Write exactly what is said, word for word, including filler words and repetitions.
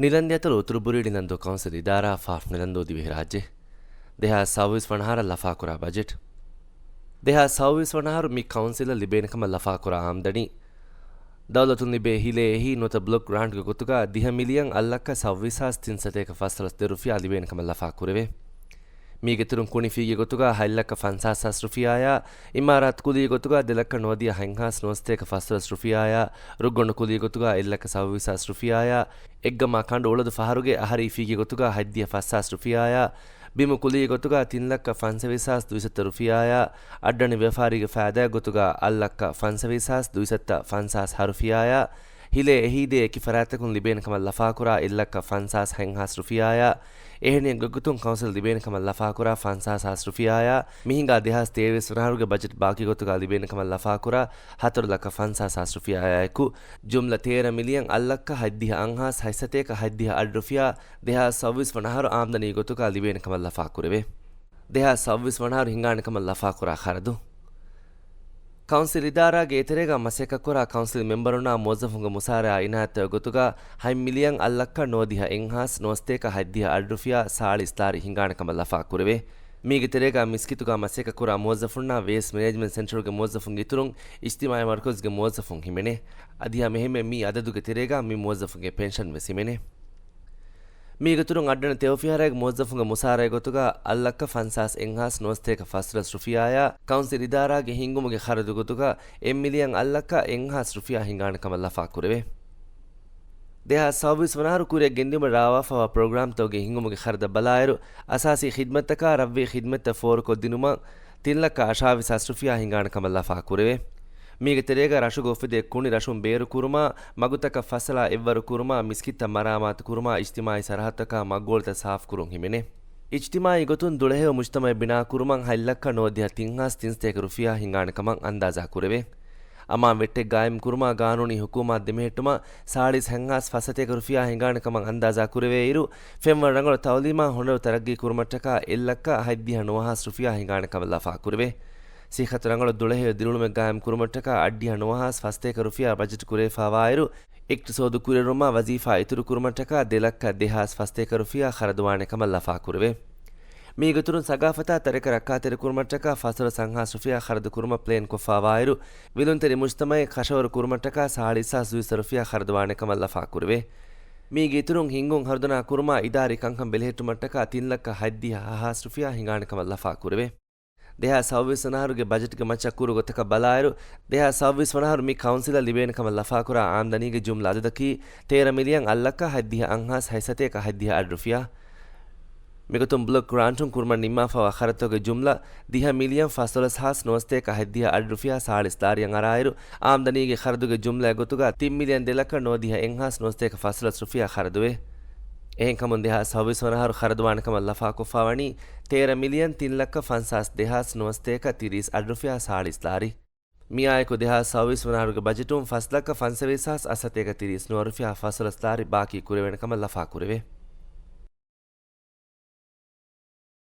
ނިލަންދި އަތޮޅު އުތުރު ބުރީ ނިލަންދޫ ކައުންސިލް އިދާރާ، ފ. ނިލަންދޫ ދިވެހިރާއްޖެ. ދެހާސް ސައުވީސް ވަނަ އަހަރަށް ލަފާކުރާ ބަޖެޓް. ދެހާސް ސައުވީސް ވަނަ އަހަރު މި ކައުންސިލަށް ލިބޭނެ ކަމަށް ލަފާކުރާ އާމްދަނީ، ދައުލަތުން ލިބޭ ހިލޭ އެހީ ނުވަތަ ބްލޮކް ގްރާންޓްގެ ގޮތުގަ ދިހަ މިލިއަން އަށް ލައްކަ ސައުވީސް ހާސް ތިން ސަތޭކަ ފަސްދޮޅަސް ދެ ރުފިޔާ ލިބޭނެ ކަމަށް ލަފާ ކުރެވޭ. މީގެ ތެރުން ކުނި ފީގެ ގޮތުގަ ހަތް ލައްކަ ފަންސާސް ހާސް ރުފިޔާއާ، އިމާރާތު ކުލީ ގޮތުގަ ދެ ލައްކަ ނުވަދިހަ ހަތް ހާސް ނުވަސަތޭކަ ފަސްދޮޅަސް ރުފިޔާއާ، ރުއްގަނޑު ކުލީ ގޮތުގަ އެއް ލައްކަ ސައުވީސް ހާސް ރުފިޔާއާ، އެއްގަމާ ކަނޑު އުޅަދު ފަހަރުގެ އަހަރީ ފީގެ ގޮތުގަ ހަތްދިހަ ފަސް ހާސް ރުފިޔާއާ، ބިމު ކުލީ ގޮތުގަ ތިން ލައްކަ ފަންސަވީސް ހާސް ދުއިސައްތަ ރުފިޔާއާ، އައްޑަނި ވިޔަފާރީގެ ފައިދާ ގޮތުގަ އަށް ލައްކަ ފަންސަވީސް ހާސް ދުއިސައްތަ ފަންސާސް ހަ ރުފިޔާއާ، ހިލޭ އެހީދޭ އެކި ފަރާތްތަކުން ލިބޭނެ ކަމަށް ލަފާކުރާ އެއް ލައްކަ ފަންސާސް ހަތް ހާސް ރުފިޔާއާ، އެހެނިހެން ގޮތްގޮތުން ކައުންސިލް ލިބޭނެ ކަމަށް ލަފާކުރާ ފަންސާސް ހާސް ރުފިޔާއާ، މިހިނގާ ދެހާސް ތޭވީސް ވަނަ އަހަރުގެ ބަޖެޓް ބާކީ ގޮތުގަ ލިބޭނެ ކަމަށް ލަފާކުރާ ހަތަރު ލައްކަ ފަންސާސް ހާސް ރުފިޔާއާއެކު، ޖުމްލަ ތޭރަ މިލިއަން އަށް ލައްކަ ހަތްދިހަ އަށް ހާސް ހަތްސަތޭކަ ހަތްދިހަ އަށް ރުފިޔާ ދެހާސް ސައުވީސް ވަނަ އަހަރު އާމްދަނީ ގޮތުގަ ލިބޭނެ ކަމަށް ލަފާކުރެވޭ. ދެހާސް ސައުވީސް ވަނަ އަހަރު ހިނގާނެ ކަމަށް ލަފާކުރާ ޚަރަދު. ކައުންސިލް އިދާރާގެ އެތެރޭގަ މަސައްކަތްކުރާ ކައުންސިލް މެމްބަރުންނާ މުވައްޒަފުންގެ މުސާރައާ އިނާޔަތްތަކުގެ ގޮތުގަ ހަތް މިލިއަން އަށް ލައްކަ ނުވަދިހަ އެއް ހާސް ނުވަސަތޭކަ ހަތްދިހަ އަށް ރުފިޔާ ސާޅީސް ލާރި ހިނގާނެ ކަމަށް ލަފާކުރެވޭ. މީގެ ތެރޭގަ މިސްކިތުގަ މަސައްކަތްކުރާ މުވައްޒަފުންނާ ވޭސްޓް މެނޭޖްމަންޓް ސެންޓަރުގެ މުވައްޒަފުން އިތުރުން އިޖްތިމާޢީ މަރުކަޒުގެ މުވައްޒަފުން ހިމެނޭ. އަދި ހަމައެހެންމެ މި އަދަދުގެ ތެރޭގަ މި މުވައްޒަފުންގެ ޕެންޝަން ވެސް ހިމެނޭ. މީގެ އިތުރުން އައްޑަނި ތެޔޮފިހަރައިގެ މުވައްޒަފުންގެ މުސާރައިގެ ގޮތުގަ އަށް ލައްކަ ފަންސާސް އެއް ހާސް ނުވަސަތޭކަ ފަސްދޮޅަސް ރުފިޔާއާ، ކައުންސިލް އިދާރާގެ ހިންގުމުގެ ޚަރަދު ގޮތުގަ އެއް މިލިއަން އަށް ލައްކަ އެއް ހާސް ރުފިޔާ ހިނގާނެ ކަމަށް ލަފާ ކުރެވޭ. ދެހާސް ސައުވީސް ވަނަ އަހަރު ކުރިއަށް ގެންދިއުމަށް ރާވާފައިވާ ޕްރޮގްރާމްތަކުގެ ހިނގުމުގެ ޚަރަދަށް ބަލާއިރު، އަސާސީ ޚިދްމަތްތަކާ ރަށްވީ ޚިދްމަތްތައް ފޯރުކޮށްދިނުމަށް ތިން ލައްކަ އަށާވީސް ހާސް ރުފިޔާ ހިނގާނެ ކަމަށް ލަފާ ކުރެވޭ. މީގެ ތެރޭގަ ރަށުގަ އުފެދޭ ކުނި ރަށުން ބޭރުކުރުމާ، މަގުތަކަށް ފަސްއަޅާ އެއްވަރު ކުރުމާ، މިސްކިތްތައް މަރާމާތު ކުރުމާ، އިޖްތިމާޢީ ސަރަހައްދުތަކާ މަގުގޯޅިތައް ސާފުކުރުން ހިމެނޭ. އިޖްތިމާޢީ ގޮތުން ދުޅަހެޔޮ މުޖްތަމަޢެއް ބިނާކުރުމަށް ހަތް ލައްކަ ނުވަދިހަ ތިން ހާސް ތިން ސަތޭކަ ރުފިޔާ ހިނގާނެ ކަމަށް އަންދާޒާ ކުރެވޭ. އަމާން ވެއްޓެއް ގާއިމް ކުރުމާ، ގާނޫނީ ހުކޫމާތު ދެމެހެއްޓުމަށް ސާޅީސް ހަތް ހާސް ފަސް ސަތޭކަ ރުފިޔާ ހިނގާނެ ކަމަށް އަންދާޒާ ކުރެވޭ އިރު، ފެންވަރު ރަނގަޅު ތައުލީމާ ހުނަރު ތަރައްގީ ކުރުމަށްޓަކާ އެއް ލައްކަ ހަތްދިހަ ނުވަ ހާސް ރުފިޔާ ހިނގާނެ ކަމަށް ލަފާ ކުރެވޭ. ސިއްހަތު ރަނގަޅު ދުޅަހެޔޮ ދިރިއުޅުމެއް ގާއިމް ކުރުމަށްޓަކާ އަށްޑިހަ ނުވަ ހާސް ފަސް ސަތޭކަ ރުފިޔާ ބަޖެޓް ކުރެވިފައިވާއިރު، އިޤްތިޞޯދު ކުރިއެރުމާ ވަޒީފާ އިތުރު ކުރުމަށްޓަކާ ދެ ލައްކަ ދެ ހާސް ފަސް ސަތޭކަ ރުފިޔާ ޚަރަދުވާނެ ކަމަށް ލަފާ ކުރެވޭ. މީގެ އިތުރުން ސަގާފަތާ ތަރިކަ ރައްކާތެރިކުރުމަށްޓަކާ ފަސް ހާސް ރުފިޔާ ޚަރަދު ކުރުމަށް ޕްލޭން ކޮށްފައިވާއިރު، ވިލުންތެރި މުޖްތަމަޢެއް ކަށަވަރު ކުރުމަށްޓަކާ ސާޅީސް ހާސް ދުއިސައްތަ ރުފިޔާ ޚަރަދުވާނެ ކަމަށް ލަފާ ކުރެވޭ. މީގެ އިތުރުން ހިންގުން ހަރުދަނާ ކުރުމާ އިދާރީ ކަންކަން ބެލެހެއްޓުމަށްޓަކާ ތިން ލައްކަ ހަތްދިހަ ހަ ހާސް ރުފިޔާ ހިނގާނެ ކަމަށް ލަފާ ކުރެވޭ. ދެހާސް ސައުވީސް ވަނަ އަހަރުގެ ބަޖެޓްގެ މައްޗަށް ކުރު ގޮތަކަށް ބަލާއިރު، ދެހާސް ސައުވީސް ވަނަ އަހަރު މި ކައުންސިލަށް ލިބޭނެ ކަމަށް ލަފާކުރާ އާމްދަނީގެ ޖުމްލަ އަދަދަކީ ތޭރަ މިލިއަން އަށް ލައްކަ ހަތްދިހަ އަށް ހާސް ހަތް ސަތޭކަ ހަތްދިހަ އަށް ރުފިޔާ. މިގޮތުން ބްލޮކް ގްރާންޓުން ކުރުމަށް ނިންމާފައިވާ ޚަރަދުތަކުގެ ޖުމްލަ ދިހަ މިލިއަން ފަސްދޮޅަސް ހާސް ނުވަސަތޭކަ ހަތްދިހަ އަށް ރުފިޔާ ސާޅީސް ލާރިއަށް އަރާއިރު، އާމްދަނީގެ ޚަރަދުގެ ޖުމްލައެއް ގޮތުގަ ތިން މިލިއަން ދެ ލައްކަ ނުވަދިހަ އެއް ހާސް ނުވަސަތޭކަ ފަސްދޮޅަސް ރުފިޔާ ޚަރަދުވޭ. އެހެންކަމުން ދެހާސް ސައުވީސް ވަނަ އަހަރު ޚަރަދުވާނެ ކަމަށް ލަފާކޮށްފައިވަނީ ތޭރަ މިލިއަން ތިން ލައްކަ ފަންސާސް ދެހާސް ނުވަސަތޭކަ ތިރީސް އަށް ރުފިޔާ ސާޅީސް ލާރި. މިއާއެކު ދެހާސް ސައުވީސް ވަނަ އަހަރުގެ ބަޖެޓުން ފަސް ލައްކަ ފަންސަވީސް ހާސް އަށް ސަތޭކަ ތިރީސް ނުވަ ރުފިޔާ ފަސްދޮޅަސް ލާރި ބާކީ ކުރެވޭނެ ކަމަށް ލަފާ ކުރެވޭ.